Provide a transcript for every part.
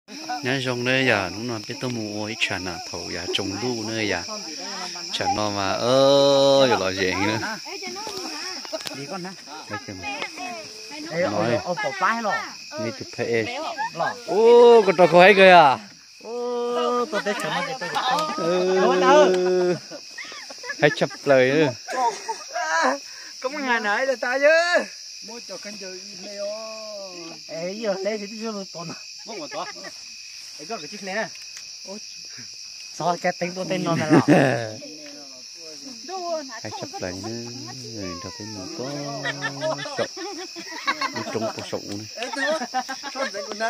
Nyob zoo na yom, hnub no peb tuaj mus ua ib tsam nam thaum yav tsaus ntuj na yom. Tsam no mas yuav lom zem heev na. Tus phab es, ub, koj rau khau heev kawg yom. Heev tshaj plaws. Txog kev teev tuaj tej no na los. Heev tshaj plaws na, nrog peb mus pog saum, lub roob pog saum ub na.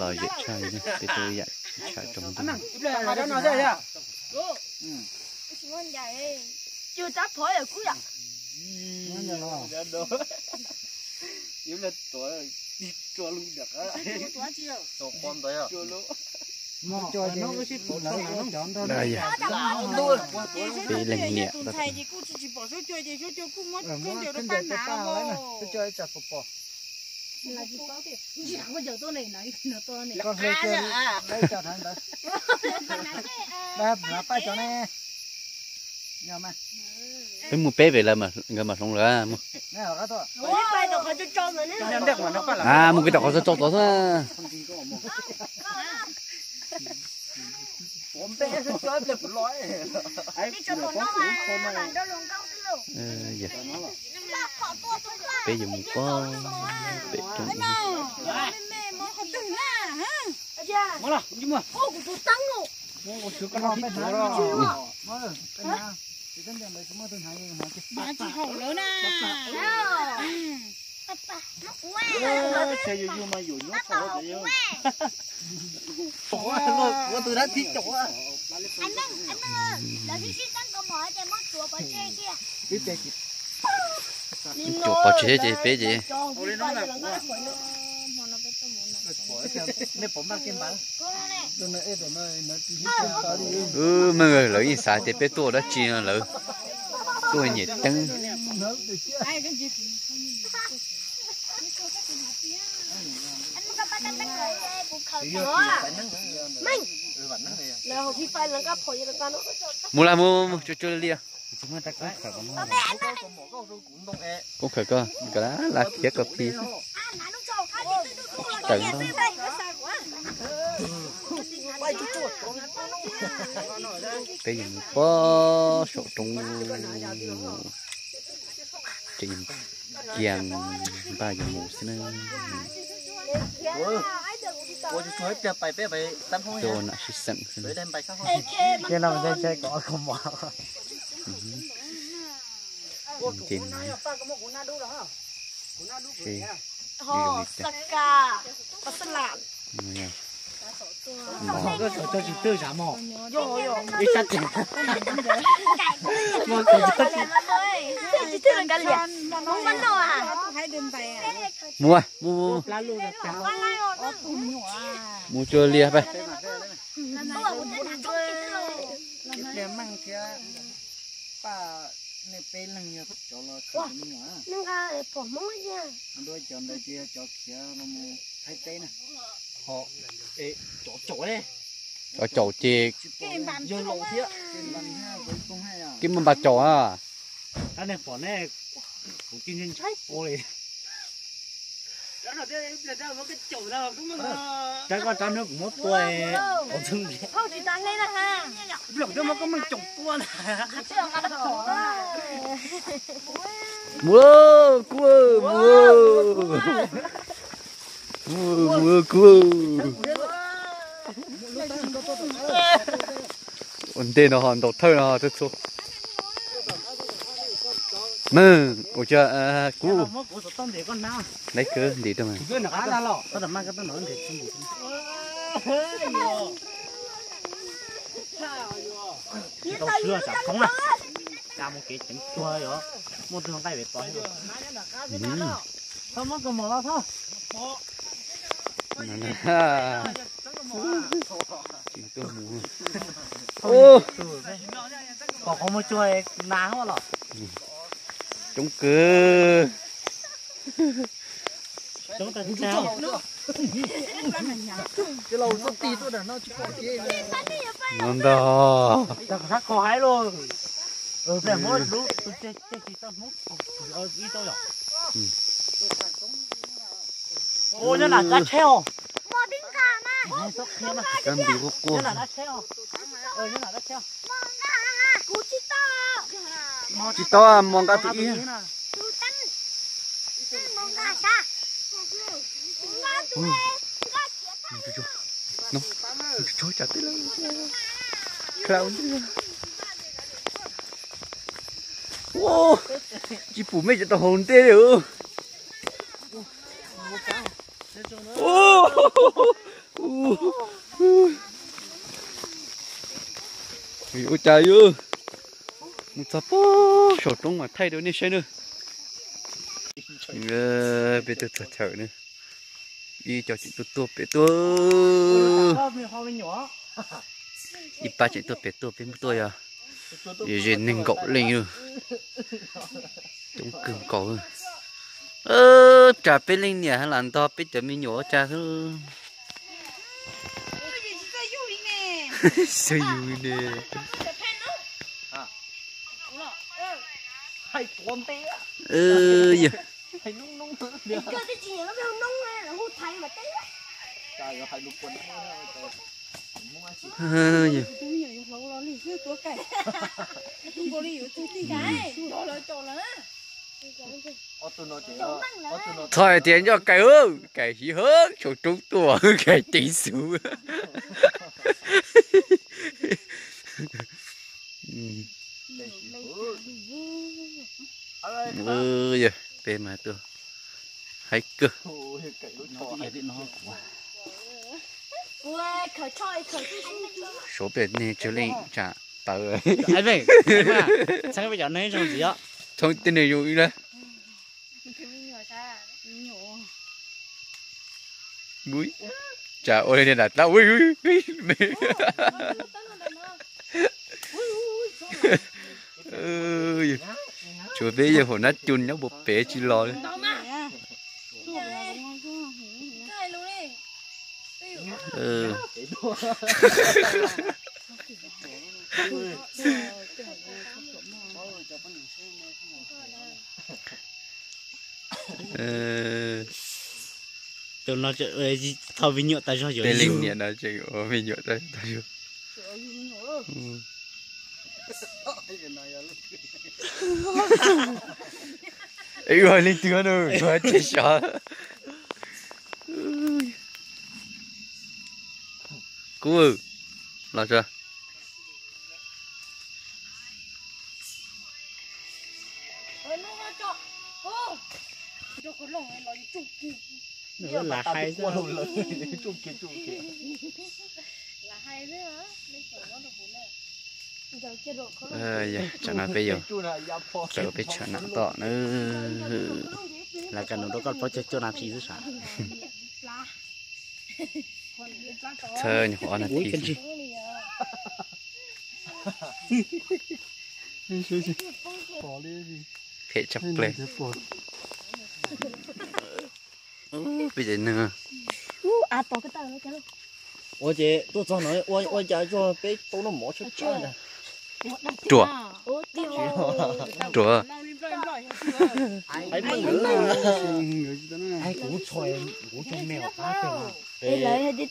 Lom zem tshaj li na, peb tuaj ib yam tshav tsaus ntuj. Peb leeg niam. Peb mus peb pem lawm nkawd mam hloov lawm mus. Mus kev tom qhov txog txog tod xwb. Peb yuav mus pog pem roob. Tsuas pov tseg ces peb ces. Meej, lawv yeej xav tias peb tuaj ua dab tsi no, lawv tuaj nyem teeb. Mus las mus, mus, mus, tsuag tsuag li os. Koob khawm koj, koj la khiav koj phi. Tawm ntag. Peb yuav mus pog saum roob, tseem kiag npaj yuav mus xwb na. Tuaj ua nam sib xeem xwb na. Ces Mus, mus, mus, mus tsuag li peb. Ib pliag Meej thiab Paj, nej peb leeg yog cov los khiav me nyuam. Nqa pom Hmoob thiab. Nrua cov ntawd ces yog cov khiav los mus Thaib teb na. Ho, cov caum ne. Cov caum ces yog laus thiab. Kev muaj npaj caum a. Tab nej pom ne, kuv cia ntshai ua li. Rab koj rab hnub kuv muab tua. Mus, kub, mus, mus, kub. Ua ntej no ho ntaus thawj no txhua txhua. Meej, ua cas kub. Laiv kawg ntim rau mas. Coob kawg. Coob tag tag. No ntag. Sab kho haib lauj. Ua nyob nram kab tsheb os. Kab nti quaj quaj. Tsis tau, mos nqa tus ib. Tsis pum mej cov tau haus ntej li. Ua cas yog mus txog pem saum roob mas thaij rau nej saib na. Peb tuaj txog chaw na, ib co tseem tuaj tuaj pem tuaj, ib pab tseem tuaj pem tuaj, peb tuaj yog ze nees nkaum leej lawm, coob kawg nkaus. Ras peb leej niam lam ntog peb cov me nyuam ua cas xwb. Xav yus ne. Yog. Txhob hais tias nco Kaim, Kaim siv heev tsaus roob tuaj, Kaim ceev xwm. Yog peb mas tuaj haib kawg. Suav pem nej tsawg leej tsam tawv. Txheeb peb cov neeg zoo ntxiv os. Txheeb tej neeg zoo ib lab. Tsam ua li niag daim tab. Tshuav peb yawg hauv nab cu nyob puag pem tsis los li. Tus no thau me nyuam tas zog yuav. Tej leej niam no tseem ua me nyuam tas tas zog. Es ua leej twg no ua tsis sov. Kub, los tso. Lam hais xwb. Tsam no peb yuav tawm peb tshav nam tom na. Lam kam nus rau koj plaub caug cuaj nas this xwb sav. Txhawb nyuam qhuav ob nas this xwb. Phem tshaj plaws. Peb cov neeg. Ua ces tuaj txog no ua ua cas tsuag peb tau noj mov tshaj tshaj. Ruam. Ruam. Kuv tshua, kuv tshua me os.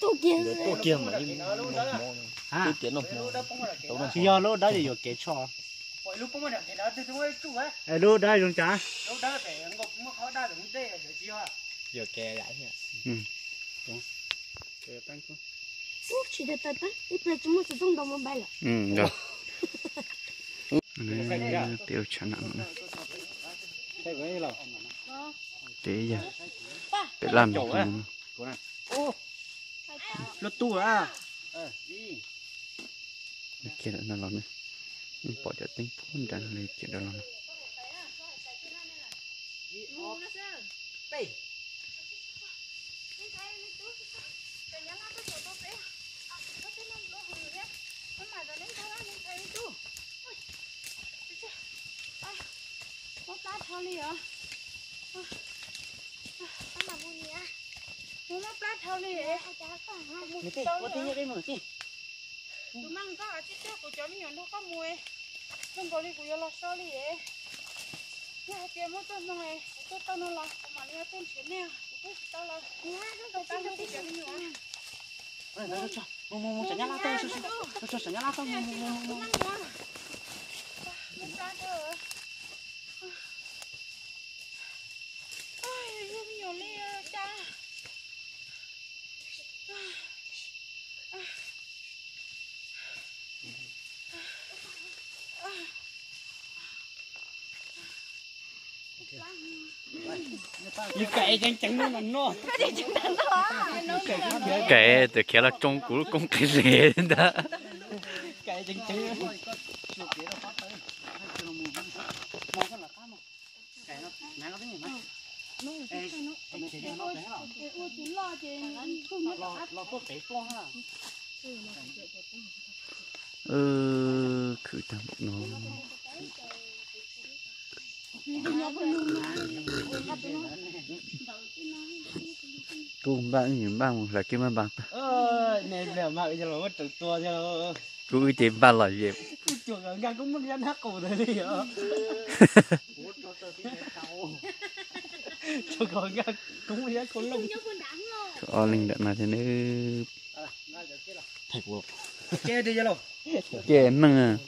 Tuaj kiag mas tsis yog lub dawb yuam kev tsho. Lub dawb zoo cas? Yuam kev. Peb ua tshav nam no. Peb yog peb laj me no. Kiag lawm no los ne, pom cov teeb puag nrad no li kiag lawm no. Muab plab dhau li. Mus tsis tau li. Tus maj nkoj, tsis txog kuv cov me nyuam nrog koj mus, zoo nkaus li kuv yuav los so li. Yog hais tias muaj txoj hmoo kuv tuaj tau no los kuv mam li tuaj nrhiav nej, kuv tuaj tsis tau los. Mus, mus, mus, saum nyab laj tuaj, saum nyab laj tuaj, mus, mus, mus, mus. Yus kais tseev tseev no no. Kais tias khiav los tsoo kuv lub koob qis li ntag. Khwv tag no. Kuv npaj, npaj mus hlais kiag npaj npaj. Kuv wb ces npaj los yem. Ob leeg ntawm no thiab nws. Ces meej.